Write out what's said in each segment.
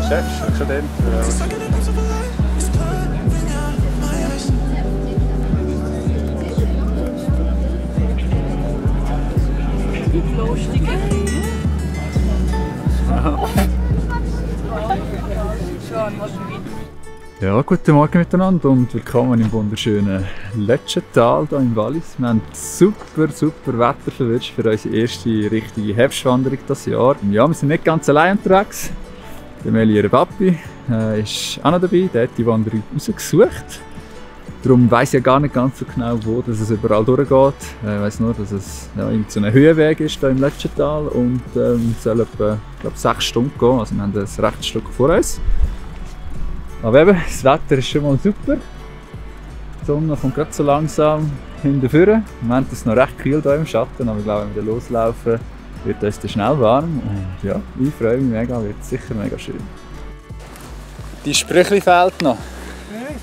Chef, schon dann. Ja, guten Morgen miteinander und willkommen im wunderschönen Lötschental hier im Wallis. Wir haben super Wetter verwünscht für unsere erste richtige Herbstwanderung dieses Jahr. Ja, wir sind nicht ganz allein unterwegs. Der Meli, ihr Papi, ist auch noch dabei. Der hat die Wanderung rausgesucht. Darum weiss ich ja gar nicht ganz so genau, wo dass es überall durchgeht. Ich weiss nur, dass es ja, so ein Höhenweg ist hier im Lötschental und soll etwa 6 Stunden gehen. Also wir haben ein rechtes Stück vor uns. Aber eben, das Wetter ist schon mal super. Die Sonne kommt gerade so langsam hinterher. Im Moment ist es noch recht kühl hier im Schatten, aber ich glaube, wenn wir loslaufen, wird es dann schnell warm. Und ja, ich freue mich mega, wird sicher mega schön. Die Sprüchli fehlt noch. Nein.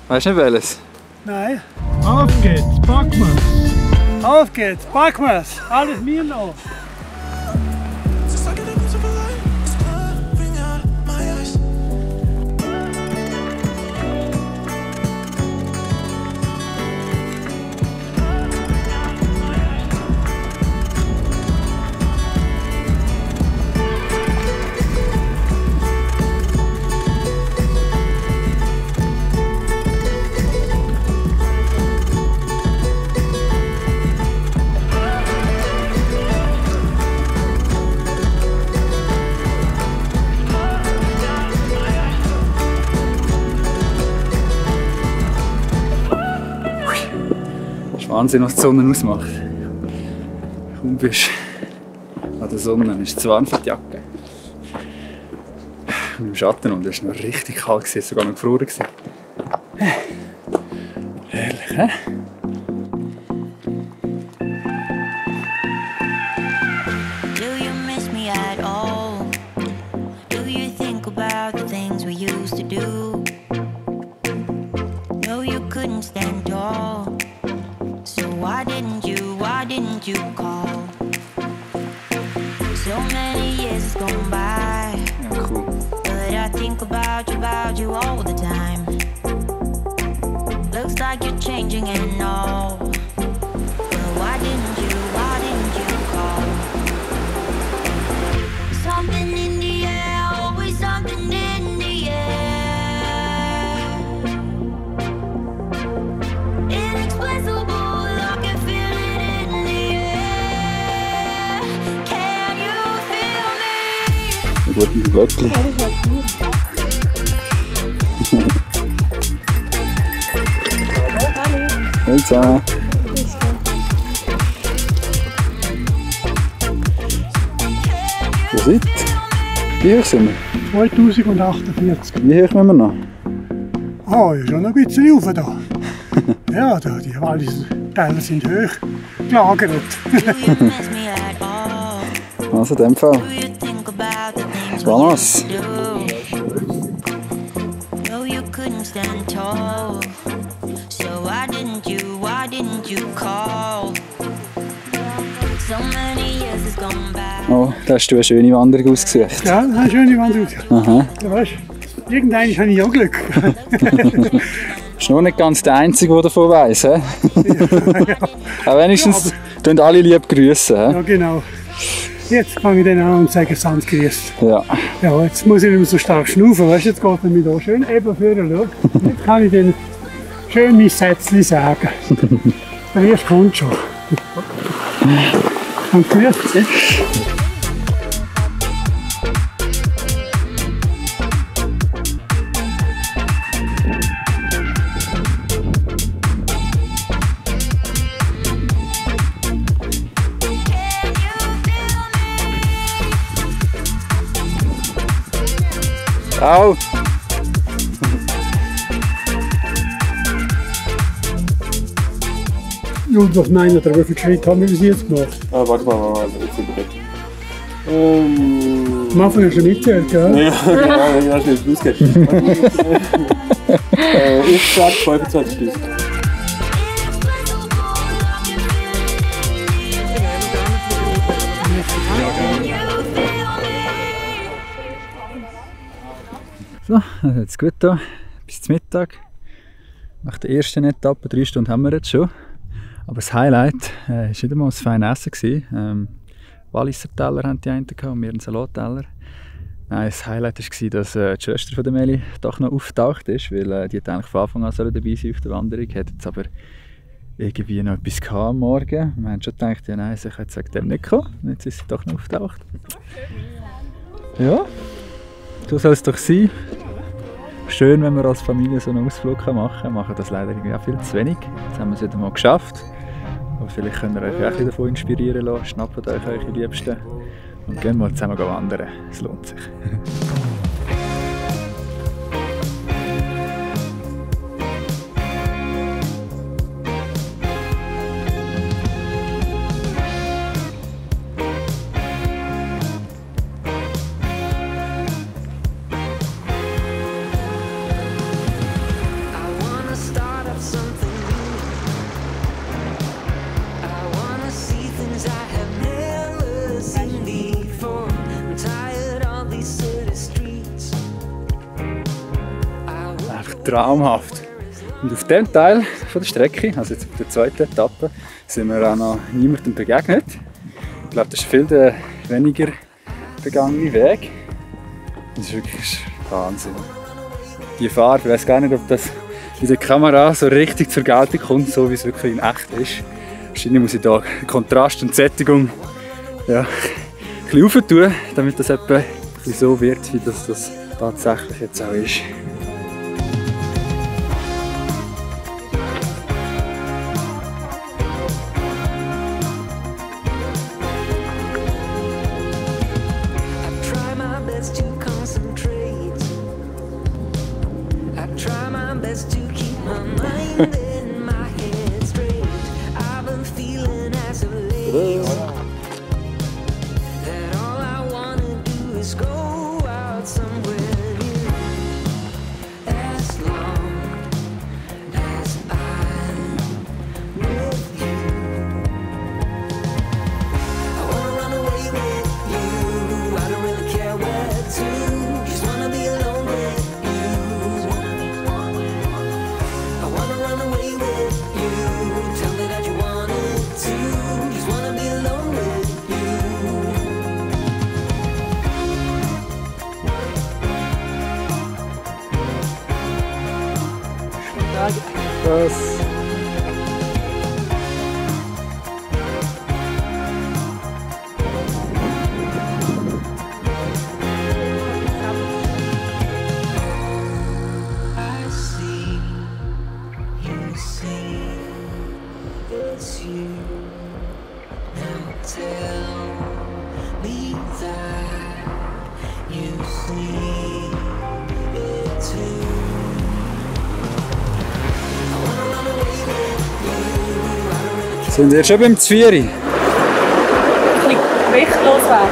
Weißt du nicht welches? Nein. Auf geht's, packen wir's. Auf geht's, packen wir's. Alles mir noch. Wahnsinn, was die Sonne ausmacht. Kaum bist du an der Sonne, ist es zu warm für die Jacke. Und im Schatten und es war noch richtig kalt, es war sogar noch gefroren. Herrlich, hä? Do you miss me at all? Do you think about the things we used to do? No, you couldn't stand tall. So why didn't you call? So many years has gone by. Ja, cool. But I think about you all the time. Looks like you're changing and all. But why didn't you call? Something in the air, always something in the air. Inexplicable. Guten Glöckli. Hallo zusammen. Wo seid ihr? Wie hoch sind wir? 2048. Wie hoch müssen wir noch? Ah, ja, schon noch ein bisschen rauf da. Ja, da, die Wallisteile sind hoch gelagert. Also in dem Fall. Vamos! No, you couldn't stand tall. So why didn't you call? So many years has gone by. Oh, da hast du eine schöne Wanderung ausgesucht. Ja, eine schöne Wanderung. Aha. Ja, weißt, irgendwann habe ich auch Glück. Du bist noch nicht ganz der Einzige, der davon weiss. Ja, ja. Aber wenigstens tun alle lieb grüßen. Ja, genau. Jetzt fange ich dann an und sage Sans grüßt. Ja. Ja, jetzt muss ich nicht mehr so stark schnaufen, weißt, jetzt geht er mir da schön eben vorne. Jetzt kann ich dann schön mein Sätzchen sagen. Der erste kommt schon. Und grüßt sich. Au! Und was meint ihr, wie viel Schritt haben wir bis jetzt gemacht? Ah, warte mal, jetzt überlegt. Am Anfang hast du mitgezählt, gell? Ja, schnell losgehen. Ich sage 25 Stück. So, also jetzt gut da, bis zum Mittag. Nach der ersten Etappe, 3 Stunden haben wir jetzt schon. Aber das Highlight war nicht einmal das feine Essen. Walliser Teller hatten die einen und wir einen Salatteller. Nein, das Highlight war, dass die Schwester von der Meli doch noch auftaucht ist, weil die hat eigentlich von Anfang an dabei sein auf der Wanderung, hat jetzt aber irgendwie noch etwas am Morgen. Wir haben schon gedacht, ja nein, sie kann jetzt wegen dem nicht kommen. Und jetzt ist sie doch noch auftaucht. Ja, so soll es doch sein. Schön, wenn wir als Familie so einen Ausflug machen können. Wir machen das leider irgendwie auch viel zu wenig. Jetzt haben wir es wieder mal geschafft. Aber vielleicht könnt ihr euch auch ein bisschen davon inspirieren lassen. Schnappt euch eure Liebsten und gehen mal zusammen wandern. Es lohnt sich. Traumhaft. Und auf diesem Teil von der Strecke, also jetzt auf der zweiten Etappe, sind wir auch noch niemandem begegnet. Ich glaube, das ist viel der weniger begangene Weg. Das ist wirklich Wahnsinn. Die Farbe, ich weiß gar nicht, ob das in der Kamera so richtig zur Geltung kommt, so wie es wirklich in echt ist. Wahrscheinlich muss ich da Kontrast und Sättigung ein bisschen aufentun, damit das etwa ein bisschen so wird, wie das tatsächlich jetzt auch ist. Was? Sind wir schon beim Zvieri? Ein bisschen gewichtlos werden.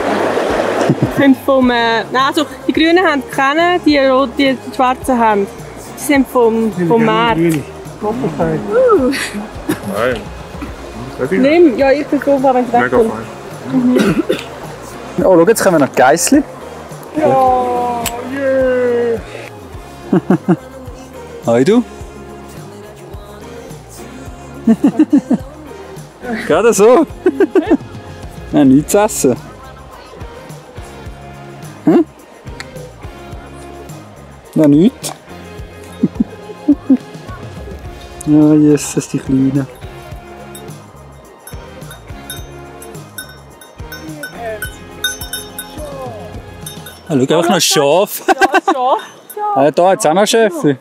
Ich finde also die Grünen haben keine, die roten, die schwarzen haben. Die sind vom März. Nein. Nimm, ja, ich bin froh, wenn es wegkommt. Oh, schau, jetzt kommen wir noch die Geissli. Ja, yeah! Hi du. Gerade so. Ja, nichts zu essen. Hm? Ja, nichts. Ja, Jesus, die Kleinen. Ah, schau, einfach noch ein Schaf. Ja, Schaf. Ah, da jetzt auch noch Schäfchen.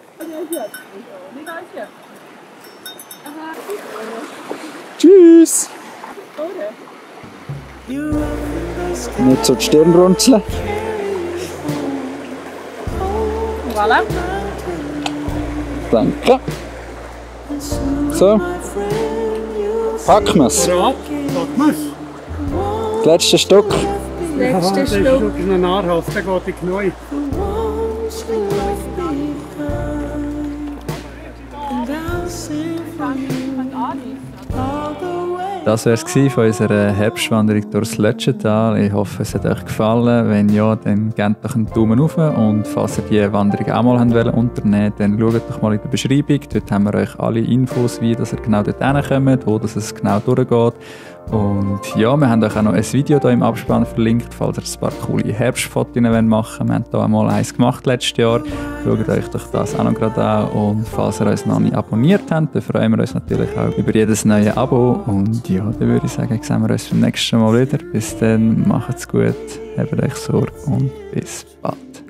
Tschüss! Nicht so die Stirn runzeln. Voilà. Danke. So. Packen wir es. Ja, packen wir es. Das letzte Stück. Letzte Stück. Das ist ein Nahrhaft, der geht in die Knie. All the way Das wäre es von unserer Herbstwanderung durchs Lötschental. Ich hoffe, es hat euch gefallen. Wenn ja, dann gebt doch einen Daumen hoch. Und falls ihr die Wanderung auch mal unternehmen wollt, dann schaut doch mal in der Beschreibung. Dort haben wir euch alle Infos, wie dass ihr genau dort hinkommt, wo es genau durchgeht. Und ja, wir haben euch auch noch ein Video hier im Abspann verlinkt, falls ihr ein paar coole Herbstfotos machen wollt. Wir haben hier einmal eins gemacht letztes Jahr. Schaut euch doch das auch noch gerade an. Und falls ihr uns noch nicht abonniert habt, dann freuen wir uns natürlich auch über jedes neue Abo. Und ja, dann würde ich sagen, sehen wir uns beim nächsten Mal wieder. Bis dann, macht's gut, habt euch Sorge und bis bald.